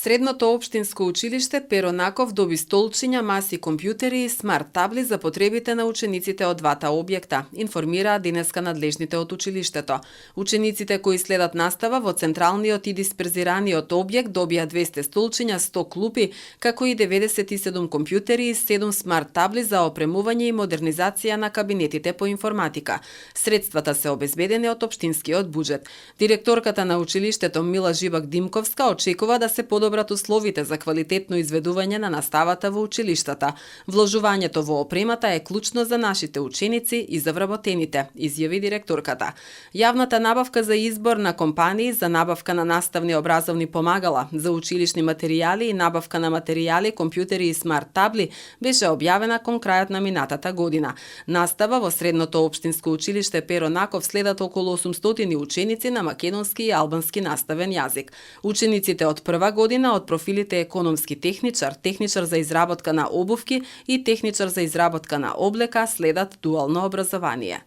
Средното општинско училиште Перо Наков доби столчиња, маси, компјутери и смарт табли за потребите на учениците од двата објекта, информираа денеска надлежните од училиштето. Учениците кои следат настава во централниот и дисперзираниот објект добија 200 столчиња, 100 клупи, како и 97 компјутери и 7 смарт табли за опремување и модернизација на кабинетите по информатика. Средствата се обезбедени од општинскиот буџет. Директорката на училиштето Мила Живак Димковска очекува да се подобрат условите за квалитетно изведување на наставата во училиштата. Вложувањето во опремата е клучно за нашите ученици и за вработените, изјави директорката. Јавната набавка за избор на компании за набавка на наставни и образовни помагала, за училишни материјали и набавка на материјали, компјутери и смарт табли беше објавена кон крајот на минатата година. Настава во средното општинско училиште Перо Наков следат околу 800 ученици на македонски и албански наставен јазик. Учениците од прва година од профилите економски техничар, техничар за изработка на обувки и техничар за изработка на облека следат дуално образование.